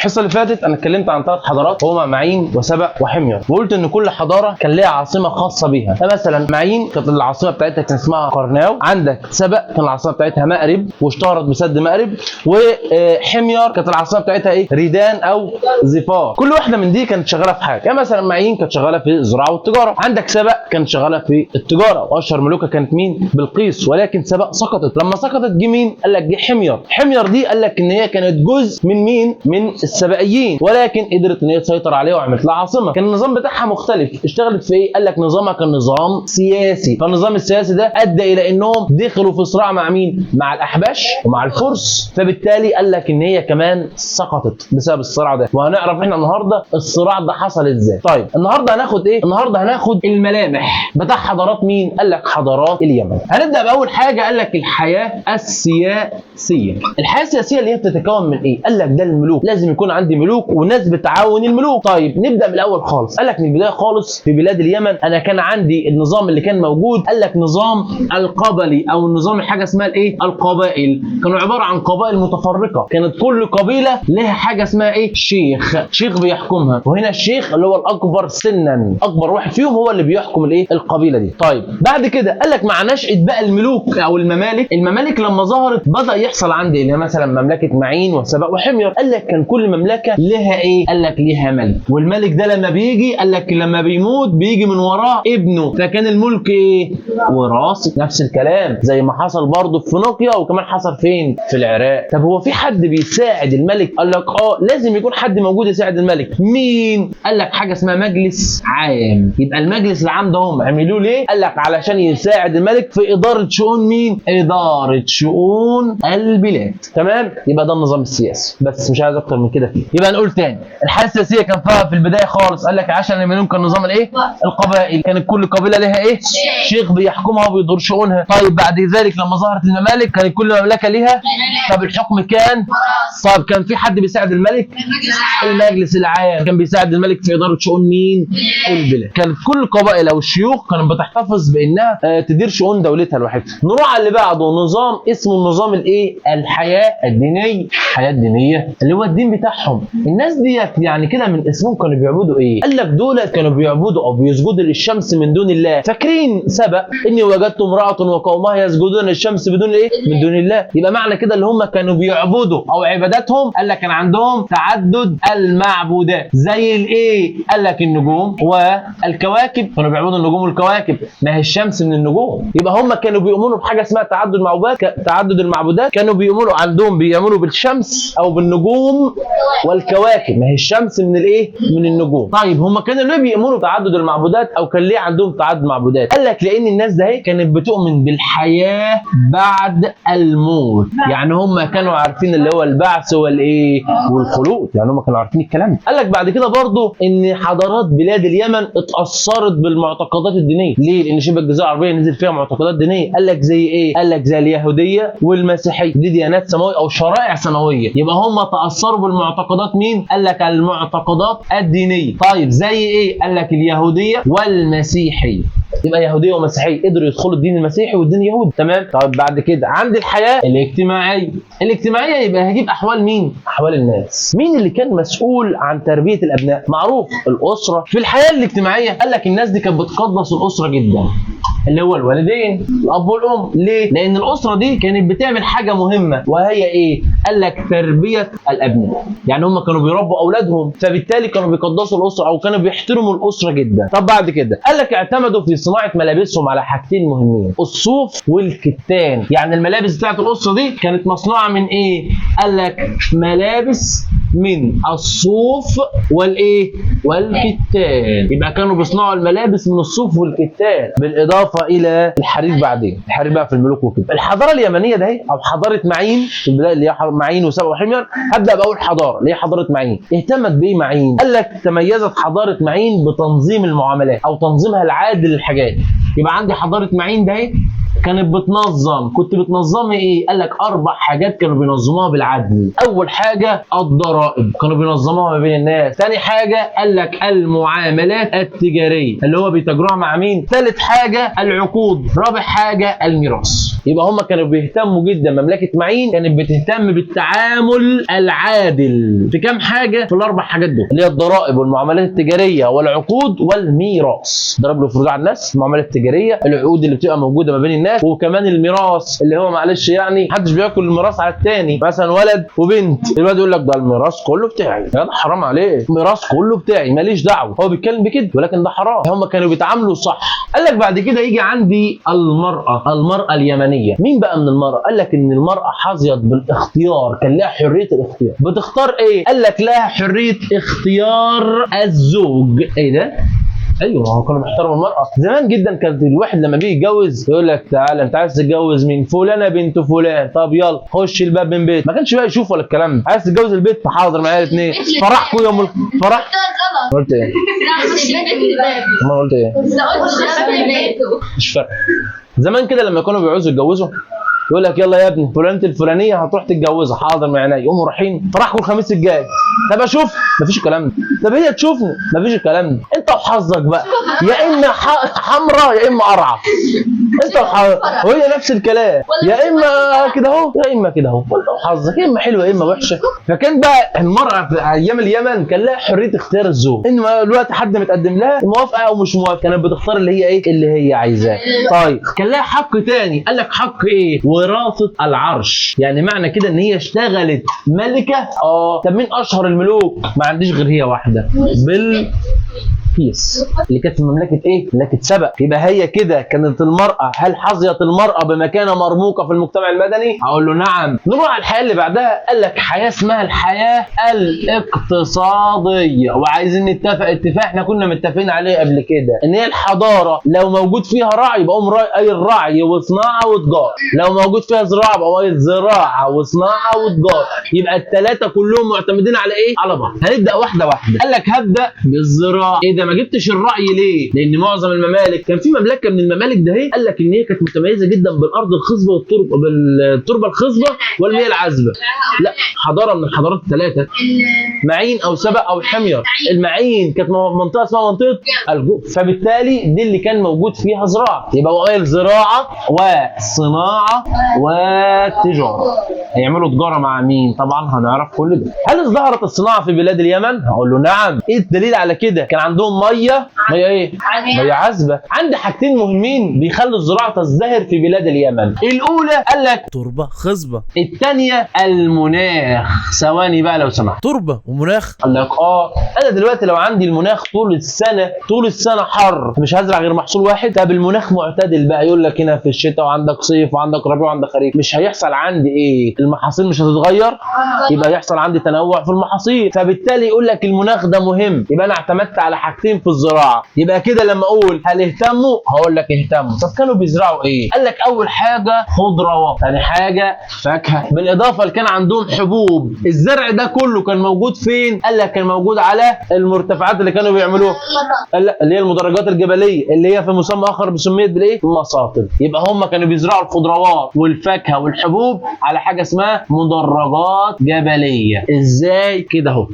الحصة اللي فاتت انا اتكلمت عن 3 حضارات هما معين وسبأ وحمير، وقلت ان كل حضارة كان ليها عاصمة خاصة بيها. فمثلا معين كانت العاصمة بتاعتها كان اسمها قرناو، عندك سبأ كان العاصمة بتاعتها مأرب واشتهرت بسد مأرب، وحمير كانت العاصمة بتاعتها ايه؟ ريدان او زفار. كل واحدة من دي كانت شغالة في حاجة. يعني مثلا معين كانت شغالة في الزراعة والتجارة، عندك سبأ كانت شغالة في التجارة واشهر ملوكها كانت مين؟ بلقيس. ولكن سبأ سقطت. لما سقطت جه مين؟ قال لك جه حمير. حمير دي قال لك ان هي كانت جزء من مين؟ من السبائيين، ولكن قدرت ان هي تسيطر عليها وعملت لها عاصمة. كان النظام بتاعها مختلف. اشتغلت في ايه؟ قال لك نظامها كان نظام سياسي. فالنظام السياسي ده ادى الى انهم دخلوا في صراع مع مين؟ مع الاحباش ومع الفرس. فبالتالي قال لك ان هي كمان سقطت بسبب الصراع ده، وهنعرف احنا النهارده الصراع ده حصل ازاي. طيب النهارده هناخد ايه؟ النهارده هناخد الملامح بتاع حضارات مين؟ قال لك حضارات اليمن. هنبدا باول حاجة، قال لك الحياة السياسية. الحياة السياسية اللي هي بتتكون من ايه؟ قال لك ده الملوك، لازم يكون عندي ملوك وناس بتعاون الملوك. طيب نبدا من الاول خالص. قال لك من البداية خالص في بلاد اليمن انا كان عندي النظام اللي كان موجود، قال لك نظام القبلي او النظام حاجة اسمها الايه؟ القبائل. كانوا عبارة عن قبائل متفرقة، كانت كل قبيلة لها حاجة اسمها ايه؟ شيخ، شيخ بيحكمها. وهنا الشيخ اللي هو الاكبر سنا، اكبر واحد فيهم هو اللي بيحكم الايه؟ القبيلة دي. طيب بعد كده قال لك مع نشاة بقى الملوك او الممالك، الممالك لما ظهرت بدا يحصل عندي اللي هي مثلا مملكة معين وسبأ وحمير. قال لك كان كل مملكة لها ايه؟ قال لك ليها ملك، والملك ده لما بيجي قال لك لما بيموت بيجي من وراه ابنه، فكان الملك ايه؟ وراثي. نفس الكلام زي ما حصل برضه في فينيقيا، وكمان حصل فين؟ في العراق. طب هو في حد بيساعد الملك؟ قال لك لازم يكون حد موجود يساعد الملك. مين؟ قال لك حاجة اسمها مجلس عام. يبقى المجلس العام ده هم عملوه ليه؟ قال لك علشان يساعد الملك في ادارة شؤون مين؟ ادارة شؤون البلاد. تمام؟ يبقى ده النظام السياسي، بس مش عايز اكتر من كده فيه. يبقى نقول تاني الحياة السياسية كان فيها في البداية خالص قال لك عشان اليمنيون كان نظام الايه؟ القبائل، كانت كل قبيلة لها ايه؟ شيخ بيحكمها وبيدور شؤونها. طيب بعد ذلك لما ظهرت الممالك كانت كل مملكة ليها، طب الحكم كان، طب كان في حد بيساعد الملك؟ المجلس العام كان بيساعد الملك في ادارة شؤون مين؟ البلاد. كانت كل القبائل او الشيوخ كانت بتحتفظ بانها تدير شؤون دولتها لوحدها. نروح على اللي بعده، نظام اسمه النظام الايه؟ الحياة الدينية. الحياة الدينية اللي هو الدين بتاعهم. الناس ديت يعني كده من اسمهم كانوا بيعبدوا ايه؟ قال لك دول كانوا بيعبدوا او بيسجدوا للشمس من دون الله. فاكرين سبأ اني وجدت امراة وقومها يسجدون للشمس بدون ايه؟ من دون الله. يبقى معنى كده اللي هم كانوا بيعبدوا او عباداتهم قال لك كان عندهم تعدد المعبودات زي الايه؟ قال لك النجوم والكواكب، كانوا بيعبدوا النجوم والكواكب، ما هي الشمس من النجوم. يبقى هم كانوا بيؤمنوا بحاجة اسمها تعدد المعبودات. تعدد المعبودات كانوا بيؤمنوا عندهم بيؤمنوا بالشمس او بالنجوم والكواكب، ما هي الشمس من الايه؟ من النجوم. طيب هم كانوا ليه بيؤمنوا بتعدد المعبودات او كان ليه عندهم تعدد معبودات؟ قال لك لان الناس ده كانت بتؤمن بالحياة بعد الموت. يعني هم كانوا عارفين اللي هو البعث والايه؟ والخلود. يعني هم كانوا عارفين الكلام ده. قال لك بعد كده برضو ان حضارات بلاد اليمن اتاثرت بالمعتقدات الدينية. ليه؟ لان شبه الجزيرة العربية نزل فيها معتقدات دينية. قال لك زي ايه؟ قال لك زي اليهودية والمسيحية، دي ديانات سماوية او شرائع سماوية. يبقى هم تاثروا بالمعتقدات مين؟ قال لك المعتقدات الدينية. طيب زي ايه؟ قال لك اليهودية والمسيحية. يبقى يهودية ومسيحيه قدروا يدخلوا الدين المسيحي والدين اليهودي. تمام. طيب بعد كده عندي الحياة الاجتماعية. الاجتماعية يبقى هجيب احوال مين؟ احوال الناس. مين اللي كان مسؤول عن تربيه الابناء؟ معروف، الاسرة. في الحياة الاجتماعية قال لك الناس دي كانت بتقدس الاسرة جدا، اللي هو الوالدين الاب والام. ليه؟ لان الاسرة دي كانت بتعمل حاجة مهمة، وهي ايه؟ قال لك تربيه الابناء. يعني هم كانوا بيربوا اولادهم، فبالتالي كانوا بيقدسوا الاسرة او كانوا بيحترموا الاسرة جدا. طب بعد كده قال لك اعتمدوا في صناعة ملابسهم على حاجتين مهمين، الصوف والكتان. يعني الملابس بتاعت الاسرة دي كانت مصنوعة من ايه؟ قال لك ملابس من الصوف والايه؟ والكتان. يبقى كانوا بيصنعوا الملابس من الصوف والكتان، بالاضافة الى الحرير. بعدين الحرير بقى في الملوك وكده. الحضارة اليمنية ده او حضارة معين في البداية اللي هي معين وسبأ وحمير. هبدا باول حضارة اللي هي حضارة معين. اهتمت بايه معين؟ قال لك تميزت حضارة معين بتنظيم المعاملات او تنظيمها العادل للحاجات. يبقى عندي حضارة معين ده كانت بتنظم، كنت بتنظمي ايه؟ قال لك 4 حاجات كانوا بينظموها بالعدل. اول حاجة الضرائب، كانوا بينظموها ما بين الناس. ثاني حاجة قال لك المعاملات التجارية اللي هو بيتاجروها مع مين. ثالث حاجة العقود. رابع حاجة الميراث. يبقى هم كانوا بيهتموا جدا، مملكة معين كانت بتهتم بالتعامل العادل في كام حاجة؟ في ال4 حاجات دول اللي هي الضرائب والمعاملات التجارية والعقود والميراث. ضرب له على الناس، المعاملات التجارية، العقود اللي بتبقى موجودة ما بين الناس، وكمان الميراث اللي هو معلش يعني محدش بياكل الميراث على الثاني. مثلا ولد وبنت، الولد يقول لك ده الميراث كله بتاعي، يا حرام عليك، الميراث كله بتاعي ماليش دعوه، هو بيتكلم بكده ولكن ده حرام. هم كانوا بيتعاملوا صح. قال لك بعد كده يجي عندي المراة اليمنية. مين بقى من المراة؟ قال لك ان المراة حظيت بالاختيار، كان لها حرية الاختيار. بتختار ايه؟ قال لك لها حرية اختيار الزوج. ايه ده؟ ايوه، هو كانوا بيحترموا المراة زمان جدا. كانت الواحد لما بيجي يتجوز يقول لك تعالى انت عايز تتجوز مين؟ فلانه بنت فلان، طب يلا خش الباب من بيت. ما كانش بقى يشوف ولا الكلام ده. عايز تتجوز البيت؟ حاضر معايا الاثنين، فرحكم يوم الفرح. قلت ايه؟ ما قلت ايه؟ مش فارقه. زمان كده لما كانوا بيعوزوا يتجوزوا يقول لك يلا يا ابني فلانة الفلانية هتروح تتجوزها، حاضر مع عينيا، يقوموا رايحين فرحكم الخميس الجاي. طب اشوف، مفيش الكلام ده. طب هي تشوفني، مفيش الكلام ده. انت وحظك بقى، يا اما حمراء يا اما قرعه، انت وحظك، وهي نفس الكلام، يا اما كده اهو يا اما كده اهو، وانت وحظك، يا اما حلوة يا اما وحشة. فكان بقى المراة في ايام اليمن كان لها حرية اختيار الزوج، انما دلوقتي حد متقدم لها موافقة او مش موافقة، كانت بتختار اللي هي ايه؟ اللي هي عايزاه. طيب كان لها حق تاني، قال لك حق ايه؟ وراثه العرش. يعني معنى كده ان هي اشتغلت ملكه. طب مين اشهر الملوك؟ ما عنديش غير هي واحدة، بلقيس، اللي كانت في مملكة ايه؟ مملكة سبأ. يبقى هي كده كانت المراة. هل حظيت المراة بمكانه مرموقة في المجتمع المدني؟ هقول له نعم. نروح على الحياة اللي بعدها. قال لك حياة اسمها الحياة الاقتصادية، وعايزين نتفق اتفاق احنا كنا متفقين عليه قبل كده، ان هي الحضارة لو موجود فيها رعي يبقى قوم اي الرعي وصناعة وتجارة، لو موجود فيها زراعة يبقى اي زراعة وصناعة وتجارة، يبقى الثلاثة كلهم معتمدين على ايه؟ على بعض. هنبدا واحدة واحدة. قال لك هبدا بالزراعة. ايه ده ما جبتش الرعي ليه؟ لان معظم الممالك كان في مملكة من الممالك ده اهي، قال لك ان هي كانت متميزة جدا بالارض الخصبة والتربه، بالتربه الخصبة والمياه العذبة. لا، حضارة من الحضارات الثلاثة، معين او سبأ او حمير. المعين كانت منطقة اسمها منطقة الجوف، فبالتالي دي اللي كان موجود فيها زراعة. يبقى قال زراعة وصناعة وتجارة. هيعملوا تجارة مع مين؟ طبعا هنعرف كل ده. هل ازدهرت الصناعة في بلاد اليمن؟ هقول له نعم. ايه الدليل على كده؟ كان عندهم مية ايه؟ مية عذبه. عندي حاجتين مهمين بيخلوا الزراعة تزدهر في بلاد اليمن. الاولى قال لك تربه خصبة، الثانية المناخ. ثواني بقى لو سمحت، تربه ومناخ. قال لك انا دلوقتي لو عندي المناخ طول السنة، طول السنة حر، مش هزرع غير محصول واحد. طب المناخ معتدل بقى، يقول لك هنا في الشتاء وعندك صيف وعندك ربيع وعندك خريف، مش هيحصل عندي ايه؟ المحاصيل مش هتتغير، يبقى يحصل عندي تنوع في المحاصيل، فبالتالي يقول لك المناخ ده مهم. يبقى انا اعتمدت على حاجتين في الزراعة. يبقى كده لما اقول هل اهتموا؟ هقول لك اهتموا. طب كانوا بيزرعوا ايه؟ قال لك اول حاجة خضروات، ثاني حاجة فاكهة، بالاضافة اللي كان عندهم حبوب. الزرع ده كله كان موجود فين؟ قال لك كان موجود على المرتفعات اللي كانوا بيعملوها، اللي هي المدرجات الجبلية، اللي هي في مسمى اخر بسميت بالايه؟ مصاطب. يبقى هم كانوا بيزرعوا الخضروات والفاكهه والحبوب على حاجة اسمها مدرجات جبلية. ازاي كده اهو؟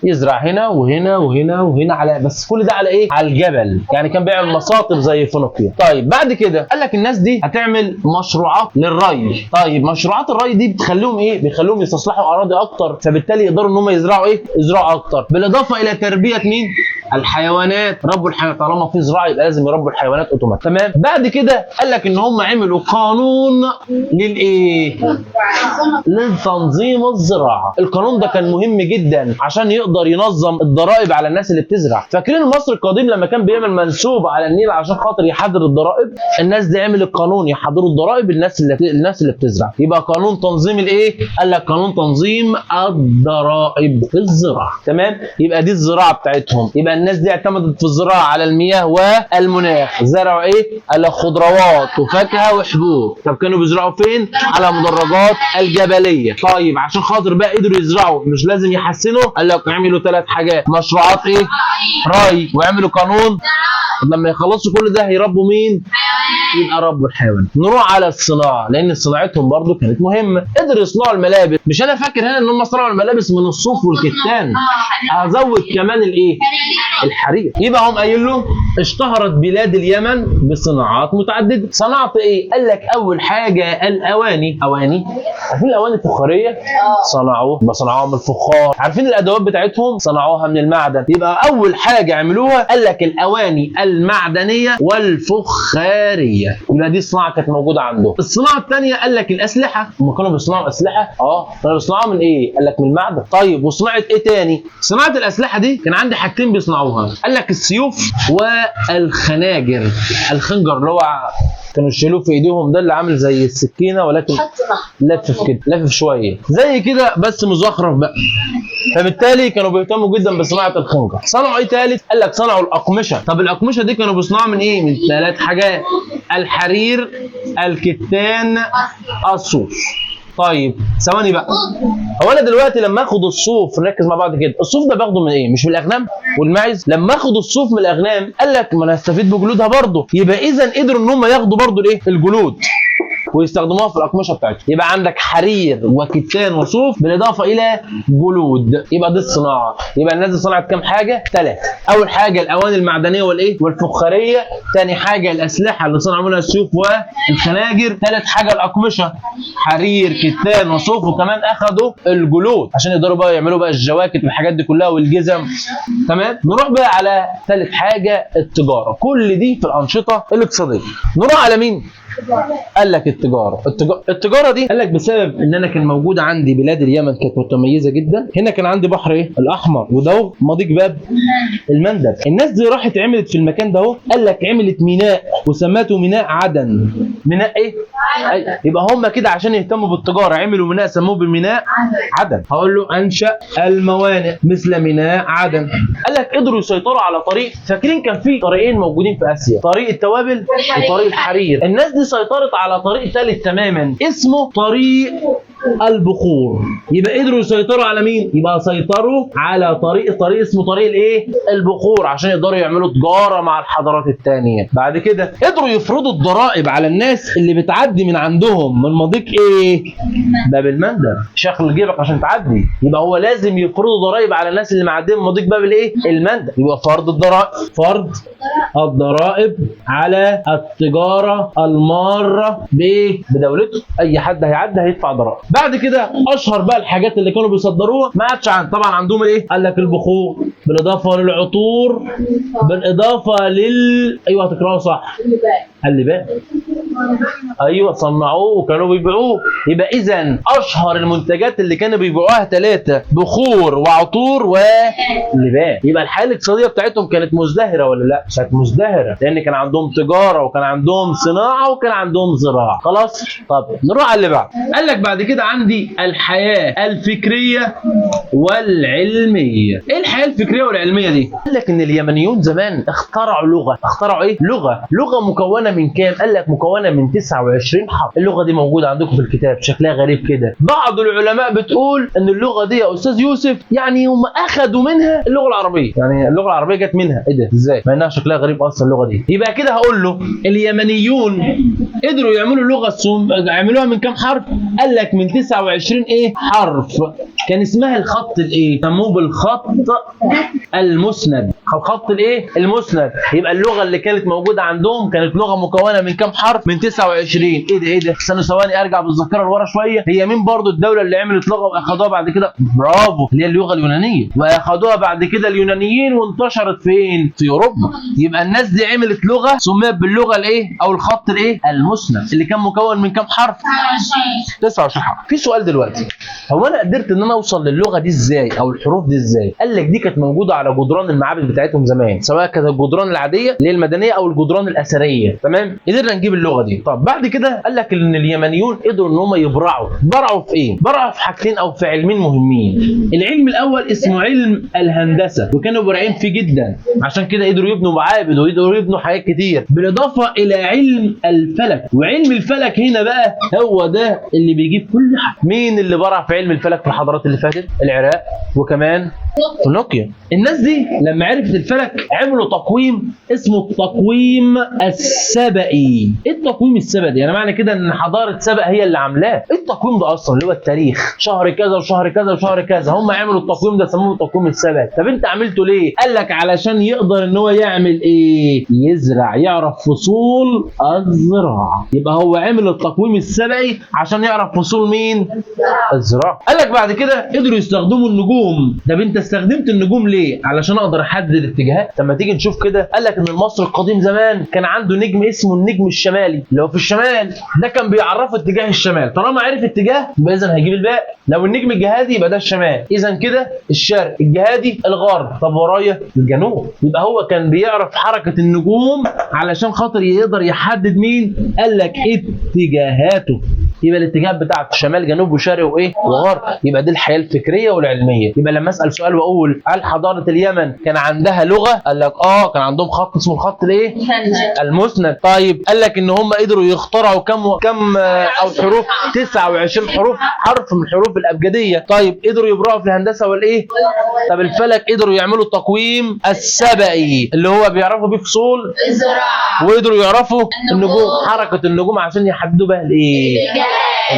يزرع هنا وهنا وهنا وهنا، على بس كل ده على ايه؟ على الجبل. يعني كان بيعمل مصاطب زي فينيقيا. طيب بعد كده قال لك الناس دي هتعمل مشروعات للري. طيب مشروعات الري دي بتخليهم ايه؟ بيخليهم يستصلحوا اراضي اكتر، فبالتالي يقدروا ان هم يزرعوا ايه؟ يزرعوا اكتر. بالاضافة الى تربيه مين؟ الحيوانات. ربوا الحيوانات، طالما في زراعة يبقى لازم يربوا الحيوانات اوتوماتيك. تمام. بعد كده قال لك ان هم عملوا قانون للايه؟ لتنظيم الزراعة. القانون ده كان مهم جدا عشان يقدر ينظم الضرائب على الناس اللي بتزرع. فاكرين مصر القديم لما كان بيعمل منسوب على النيل عشان خاطر يحضر الضرائب؟ الناس دي عمل القانون يحضروا الضرائب الناس اللي بتزرع. يبقى قانون تنظيم الايه؟ قال لك قانون تنظيم الضرائب في الزراعة. تمام. يبقى دي الزراعة بتاعتهم. يبقى الناس دي اعتمدت في الزراعة على المياه والمناخ. زرعوا ايه؟ قال لك خضروات وفاكهة وحبوب. طب كانوا بيزرعوا فين؟ على مدرجات الجبلية. طيب عشان خاطر بقى قدروا يزرعوا مش لازم يحسنوا، قال لك عملوا 3 حاجات: مشروعات ايه؟ ري، وعملوا قانون. طب لما يخلصوا كل ده هيربوا مين؟ يبقى ربوا الحيوان. نروح على الصناعة، لان صناعتهم برضو كانت مهمة. قدروا يصنعوا الملابس. مش انا فاكر هنا ان هم صنعوا الملابس من الصوف والكتان، ازود كمان الايه؟ الحرير. يبقى هم قايل له اشتهرت بلاد اليمن بصناعات متعددة. صنعت ايه؟ قال لك اول حاجة الاواني. اواني، عارفين الاواني الفخاريه؟ صنعوه، صنعوها من الفخار. عارفين الادوات بتاعتهم؟ صنعوها من المعدن. يبقى اول حاجة عملوها قال لك الاواني المعدنية والفخاريه. يبقى دي الصناعة كانت موجودة عندهم. الصناعة الثانية قال لك الاسلحة. هم كانوا بيصنعوا اسلحة؟ كانوا بيصنعوها من ايه؟ قال لك من المعدن. طيب وصناعة ايه تاني؟ صناعة الاسلحة دي كان عندي حاجتين بيصنعوها، قال لك السيوف والخناجر. الخنجر اللي هو كانوا يشيلوه في ايديهم ده، اللي عامل زي السكينة ولكن لفف كده، لفف شوية زي كده بس مزخرف بقى. فبالتالي كانوا بيهتموا جدا بصناعة الخنجر. صنعوا ايه ثالث؟ قال لك صنعوا الاقمشة. طب الاقمشة دي كانوا بيصنعوها من ايه؟ من 3 حاجات: الحرير، الكتان، الصوف. طيب ثواني بقى، هو انا دلوقتي لما اخد الصوف، نركز مع بعض كده، الصوف ده باخده من ايه؟ مش من الاغنام والماعز؟ لما اخد الصوف من الاغنام قال لك ما انا هستفيد بجلودها برضه. يبقى اذا قدروا ان هم ياخدوا برضه الايه؟ الجلود ويستخدموها في الاقمشة بتاعتهم. يبقى عندك حرير وكتان وصوف بالاضافة الى جلود. يبقى دي الصناعة. يبقى الناس دي صنعت كام حاجة؟ 3. اول حاجة الاواني المعدنية والايه؟ والفخاريه. ثاني حاجة الاسلحة اللي صنعوا منها السيوف والخناجر. ثالث حاجة الاقمشة، حرير كتان وصوف، وكمان اخذوا الجلود عشان يقدروا بقى يعملوا بقى الجواكت والحاجات دي كلها والجزم. تمام. نروح بقى على ثالث حاجة التجارة. كل دي في الانشطة الاقتصادية. نروح على مين؟ قال لك التجارة. التجارة دي قال لك بسبب ان انا كان موجود عندي بلاد اليمن كانت متميزة جدا. هنا كان عندي بحر ايه؟ الاحمر، وده مضيق باب المندب. الناس دي راحت عملت في المكان ده اهو، قال لك عملت ميناء وسمته ميناء عدن. ميناء ايه؟ يبقى هم كده عشان يهتموا بالتجارة عملوا ميناء سموه بميناء عدن. هقول له انشا الموانئ مثل ميناء عدن. قال لك قدروا يسيطروا على طريق، فاكرين كان في طريقين موجودين في اسيا، طريق التوابل وطريق الحرير. الناس دي سيطرت على طريق ثالث تماما اسمه طريق البخور. يبقى قدروا يسيطروا على مين؟ يبقى سيطروا على طريق اسمه طريق الايه؟ البخور، عشان يقدروا يعملوا تجارة مع الحضارات الثانية. بعد كده قدروا يفرضوا الضرائب على الناس اللي بتعدي من عندهم من مضيق ايه؟ باب المندب. شغل جيبك عشان تعدي، يبقى هو لازم يفرضوا ضرائب على الناس اللي معدية من مضيق باب الايه؟ المندب. يبقى فرض الضرائب، فرض الضرائب على التجارة المارة بايه؟ بدولته. اي حد هيعدي هيدفع ضرائب. بعد كده اشهر بقى الحاجات اللي كانوا بيصدروها ما عادش عن طبعا عندهم ايه؟ قال لك البخور، بالاضافة للعطور، بالاضافة لل ايوه هتقراوا صح، اللبان. ايوه صنعوه وكانوا بيبيعوه. يبقى اذا اشهر المنتجات اللي كانوا بيبيعوها 3: بخور وعطور ولبان. يبقى الحالة الاقتصادية بتاعتهم كانت مزدهره ولا لا؟ كانت مزدهره، لان كان عندهم تجارة وكان عندهم صناعة وكان عندهم زراعة. خلاص. طب نروح على اللي بعد. قال لك بعد كده عندي الحياة الفكرية والعلمية. ايه الحياة الفكرية والعلمية دي؟ قال لك ان اليمنيون زمان اخترعوا لغة. اخترعوا ايه؟ لغة مكونة من كام؟ قال لك مكونة من 29 حرف. اللغة دي موجودة عندكم في الكتاب، شكلها غريب كده. بعض العلماء بتقول ان اللغة دي يا استاذ يوسف يعني هم اخذوا منها اللغة العربية، يعني اللغة العربية جت منها. ايه ده؟ ازاي؟ مع انها شكلها غريب اصلا اللغة دي. يبقى كده هقول له اليمنيون قدروا يعملوا لغة عملوها من كام حرف؟ قال لك من 29 ايه؟ حرف. كان اسمها الخط الايه؟ سموه بالخط المسند. الخط الايه؟ المسند. يبقى اللغة اللي كانت موجودة عندهم كانت لغة مكونة من كام حرف؟ من 29. ايه ده ايه ده؟ استنوا ثواني ارجع بالذاكرة لورا شوية. هي مين برضو الدولة اللي عملت لغة واخدوها بعد كده؟ برافو، اللي هي اللغة اليونانية، واخدوها بعد كده اليونانيين وانتشرت فين؟ في اوروبا. يبقى الناس دي عملت لغة سميت باللغة الايه؟ او الخط الايه؟ المسند، اللي كان مكون من كام حرف؟ 29 حرف. في سؤال دلوقتي، هو انا قدرت ان انا اوصل للغة دي ازاي او الحروف دي ازاي؟ قال لك دي كانت موجودة على جدران المعابد بتاعتهم زمان، سواء كانت الجدران العادية اللي هي المدنية او الجدران الاثرية. تمام، قدرنا نجيب اللغة دي. طب بعد كده قال لك ان اليمنيون قدروا ان هم يبرعوا. برعوا في ايه؟ برعوا في حاجتين او في علمين مهمين. العلم الاول اسمه علم الهندسة، وكانوا بارعين فيه جدا، عشان كده قدروا يبنوا معابد وقدروا يبنوا حاجات كتير. بالاضافة الى علم الفلك، وعلم الفلك هنا بقى هو ده اللي بيجيب كل حاجة. مين اللي برع في علم الفلك في الحضارات اللي فاتت؟ العراق وكمان في مصر. فينيقيا. الناس دي لما عرفت الفلك عملوا تقويم اسمه التقويم السبئي. ايه التقويم السبئي؟ يعني معنى كده ان حضارة سبأ هي اللي عاملاه. ايه التقويم ده اصلا؟ اللي هو التاريخ، شهر كذا وشهر كذا وشهر كذا، هم عملوا التقويم ده سموه التقويم السبئي. طب انت عملته ليه؟ قال لك علشان يقدر ان هو يعمل ايه؟ يزرع، يعرف فصول الزراعة. يبقى هو عمل التقويم السبئي عشان يعرف فصول مين؟ الزراعة. قال لك بعد كده قدروا يستخدموا النجوم. طب انت استخدمت النجوم ليه؟ علشان اقدر احدد الاتجاهات. طب ما تيجي نشوف كده، قال لك ان المصري القديم زمان كان عنده نجم اسمه النجم الشمالي اللي هو في الشمال، ده كان بيعرفه اتجاه الشمال، طالما عرف اتجاه يبقى اذا هيجيب الباقي. لو النجم الجهادي يبقى ده الشمال، اذا كده الشرق، الجهادي الغرب، طب ورايا الجنوب. يبقى هو كان بيعرف حركة النجوم علشان خاطر يقدر يحدد مين؟ قال لك اتجاهاته. يبقى الاتجاه بتاعته شمال جنوب وشرق وايه؟ وغرب. يبقى دي الحياة الفكرية والعلمية. يبقى لما اسال سؤال واقول هل حضارة اليمن كان عندها لغة؟ قال لك كان عندهم خط اسمه الخط الايه؟ المسند. طيب قال لك ان هم قدروا يخترعوا كم او حروف؟ 29 حرف من حروف الابجدية. طيب قدروا يبرعوا في الهندسة والايه؟ طب الفلك قدروا يعملوا التقويم السبئي اللي هو بيعرفوا بيه فصول الزراعة، وقدروا يعرفوا النجوم، حركة النجوم عشان يحددوا بها الايه؟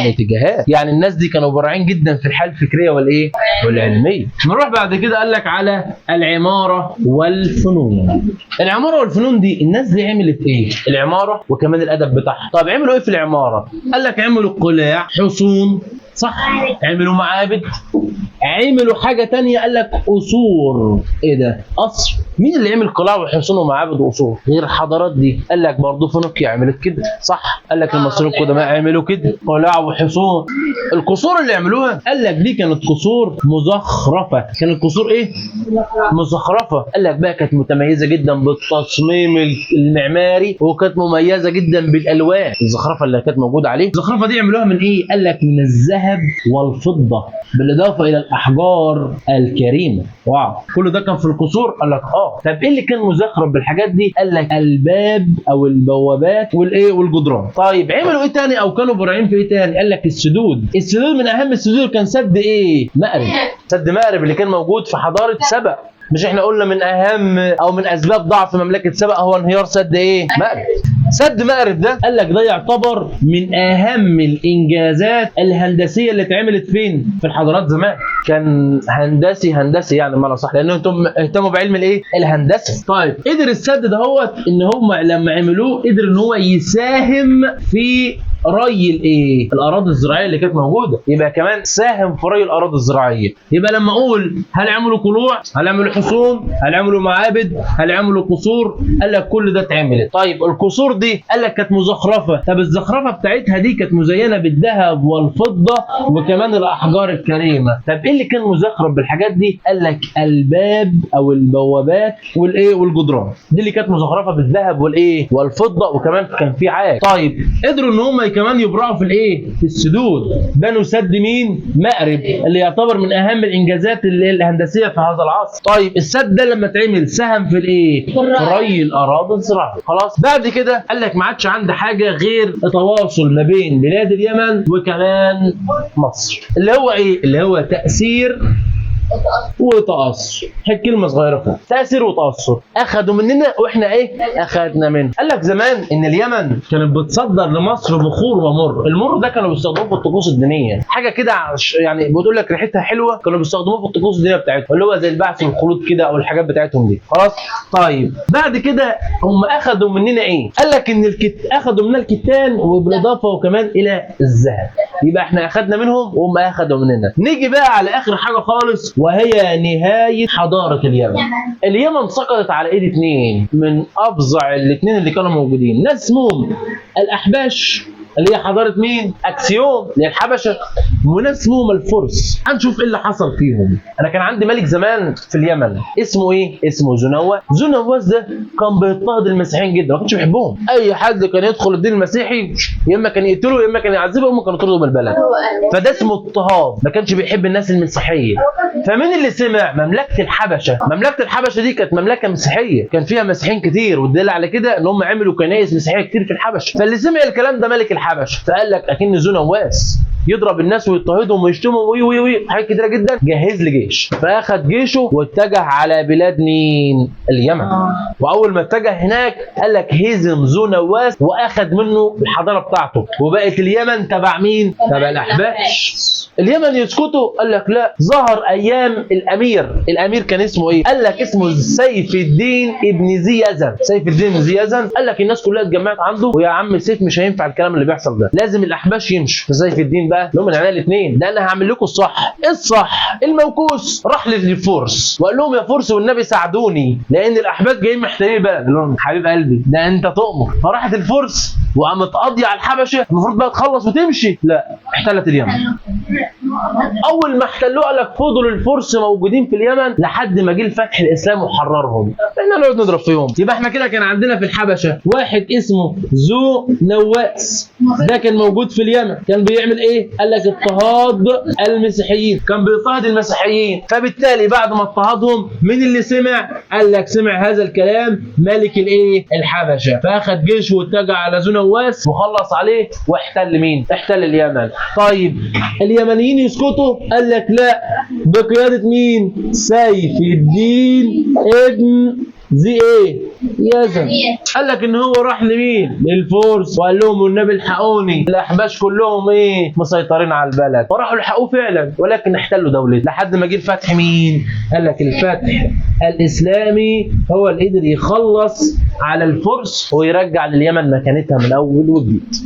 الاتجاهات. يعني الناس دي كانوا بارعين جدا في الحالة الفكرية والايه؟ والعلمية. نروح بعد كده قال لك على العمارة والفنون. العمارة والفنون دي الناس دي عملت ايه؟ العمارة وكمان الادب بتاعها. طب عملوا ايه في العمارة؟ قال لك عملوا قلاع، حصون، صح؟ عملوا معابد، عملوا حاجة تانية قال لك قصور. ايه ده؟ قصر. مين اللي عمل قلاع وحصون ومعابد وقصور غير الحضارات دي؟ قال لك برضه فينيقيا عملت كده، صح؟ قال لك المصريين القدماء عملوا كده، قلاع وحصون. القصور اللي عملوها قال لك دي كانت قصور مزخرفه. كانت قصور ايه؟ مزخرفه. قال لك بقى كانت متميزة جدا بالتصميم المعماري، وكانت مميزة جدا بالالوان، الزخرفه اللي كانت موجودة عليه. الزخرفه دي عملوها من ايه؟ قال لك من الذهب والفضة بالاضافة الى الاحجار الكريمة. واو، كل ده كان في القصور؟ قال لك طب ايه اللي كان مزخرف بالحاجات دي؟ قال لك الباب او البوابات والايه؟ والجدران. طيب عملوا ايه تاني او كانوا بارعين في ايه تاني؟ قال لك السدود. السدود من اهم السدود كان سد ايه؟ مأرب. سد مأرب اللي كان موجود في حضارة سبأ. مش احنا قلنا من اهم او من اسباب ضعف مملكة سبأ هو انهيار سد ايه؟ مأرب. سد مأرب ده قال لك ده يعتبر من اهم الانجازات الهندسية اللي اتعملت فين؟ في الحضارات زمان. كان هندسي هندسي يعني ما صح، لان انتم اهتموا بعلم الايه؟ الهندسة. طيب قدر السد دهوت ان هم لما عملوه قدر ان هو يساهم في ري الايه؟ الاراضي الزراعية اللي كانت موجودة. يبقى كمان ساهم في ري الاراضي الزراعية. يبقى لما اقول هل عملوا قلوع؟ هل عملوا حصون؟ هل عملوا معابد؟ هل عملوا قصور؟ قال لك كل ده اتعملت. طيب القصور دي قال لك كانت مزخرفه. طب الزخرفه بتاعتها دي كانت مزينة بالذهب والفضة وكمان الاحجار الكريمة. طب ايه اللي كان مزخرف بالحاجات دي؟ قال لك الباب او البوابات والايه؟ والجدران. دي اللي كانت مزخرفه بالذهب والايه؟ والفضة، وكمان كان في عاج. طيب قدروا ان هم كمان يبرعوا في الايه؟ في السدود. بنوا سد مين؟ مأرب اللي يعتبر من اهم الانجازات الهندسية في هذا العصر. طيب السد ده لما اتعمل ساهم في الايه؟ في ري الاراضي الزراعية. خلاص بعد كده قال لك ما عادش عندي حاجة غير التواصل ما بين بلاد اليمن وكمان مصر، اللي هو ايه؟ اللي هو تاثير وتأثر. هي كلمة صغيرة فوق، تأثير وتأثر. أخدوا مننا وإحنا إيه؟ أخدنا منه. قال لك زمان إن اليمن كانت بتصدر لمصر بخور ومر، المر ده كانوا بيستخدموه في الطقوس الدينية، حاجة كده يعني بتقول لك ريحتها حلوة، كانوا بيستخدموه في الطقوس الدينية بتاعتهم، اللي هو زي البعث والخلود كده أو الحاجات بتاعتهم دي. خلاص؟ طيب بعد كده هم أخدوا مننا إيه؟ قال لك إن أخدوا مننا الكتان وبالإضافة وكمان إلى الذهب. يبقى إحنا أخدنا منهم وهم أخدوا مننا. نيجي بقى على آخر حاجة خالص وهي نهاية حضارة اليمن. اليمن سقطت على ايد اثنين من افظع الاثنين اللي كانوا موجودين، ناس اسمهم الاحباش اللي هي حضارة مين؟ اكسيوم اللي هي الحبشة، وناس اسمهم الفرس. هنشوف ايه اللي حصل فيهم. انا كان عندي ملك زمان في اليمن اسمه ايه؟ اسمه ذو نواس. ذو نواس ده كان بيضطهد المسيحيين جدا، ما كانش بيحبهم. اي حد كان يدخل الدين المسيحي يا اما كان يقتله يا اما كان يعذبه يا اما كان يطرده من البلد. فده اسمه اضطهاد، ما كانش بيحب الناس المسيحية. فمين اللي سمع؟ مملكة الحبشة. مملكة الحبشة دي كانت مملكة مسيحية، كان فيها مسيحيين كتير، والدليل على كده ان هم عملوا كنائس مسيحية كتير في الحبشة. فاللي سمع الكلام ده ملك الحبشة، فقال لك اكن ذو نواس يضرب الناس ويضطهدهم ويشتمهم وي وي وي حاجات كتيرة جدا. جهز لي جيش، فاخد جيشه واتجه على بلاد مين؟ اليمن. واول ما اتجه هناك قال لك هزم ذو نواس واخد منه الحضارة بتاعته، وبقت اليمن تبع مين؟ تبع الاحباش. اليمن يسكتوا؟ قال لك لا. ظهر ايام الامير، الامير كان اسمه ايه؟ قال لك اسمه سيف الدين ابن ذي يزن. سيف الدين ذي يزن قال لك الناس كلها اتجمعت عنده، ويا عم سيف مش هينفع الكلام اللي بيحصل ده، لازم الاحباش يمشوا. فسيف الدين بقى لهم العيال الاثنين، ده انا هعمل لكم الصح. ايه الصح؟ الموكوس راح للفرس وقال لهم يا فرس والنبي ساعدوني، لان الاحباش جايين محتلين البلد. قال لهم حبيب قلبي ده انت تؤمر. فراحت الفرس وقامت قاضيه على الحبشة، المفروض بقى تخلص وتمشي، لا احتلت اليمن. اول ما احتلوه قال لك فضلوا الفرس موجودين في اليمن لحد ما جه الفتح الاسلامي وحررهم. احنا نقعد نضرب فيهم. يبقى احنا كده كان عندنا في الحبشة واحد اسمه ذو نواس، ده كان موجود في اليمن، كان بيعمل ايه؟ قال لك اضطهاد المسيحيين، كان بيضطهد المسيحيين. فبالتالي بعد ما اضطهدهم مين اللي سمع؟ قال لك سمع هذا الكلام ملك الايه؟ الحبشة، فاخد جيشه واتجه على ذو نواس وخلص عليه واحتل مين؟ احتل اليمن. طيب اليمنيين يسكتوا؟ قال لك لا، بقيادة مين؟ سيف الدين ابن ذي ايه؟ يزن. قال لك ان هو راح لمين؟ للفرس، وقال لهم والنبي الحقوني، الاحباش كلهم ايه؟ مسيطرين على البلد. فراحوا لحقوه فعلا، ولكن احتلوا دولته لحد ما جه الفتح مين؟ قال لك الفتح الاسلامي هو اللي قدر يخلص على الفرس ويرجع لليمن مكانتها من اول وجديد.